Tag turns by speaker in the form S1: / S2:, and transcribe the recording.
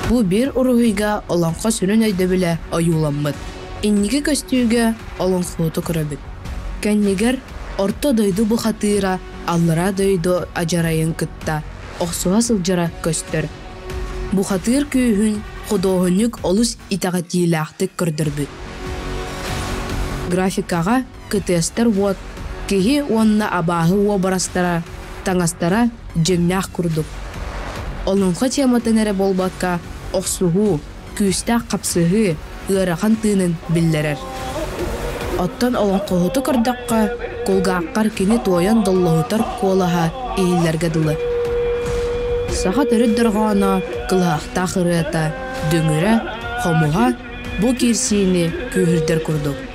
S1: Бу биир уруһуйга олоҥхо сүрүн өйдөбүлэ ойууламмыт. Инники көстүүгэ олоҥхоһуту көрөбүт. Кэннигэр Орто дойду бухатыыра аллараа дойду адьарайын кытта охсуһа сылдьара көстөр. Бухатыыр күүһүн худуоһунньук олус итэҕэтиилээхтик көрдөрбүт. Графикаҕа кытыастар уот, киһи уонна абааһы уобарастара, таҥастара дьиҥнээх курдук. Олоҥхо тематын эрэ буолбакка, охсуһуу, күүстээх хапсыһыы ыарахан тыынын биллэрэр. Оттон олоҥхоһуту көрдөххө, кулгааххар кини туойан доллоһутар куолаһа иһиллэргэ дылы. Саха төрүт дорҕооно, кылыһахтаах ырыата, дүҥүрэ, хомуһа бу киирсиини күүһүрдэр курдук.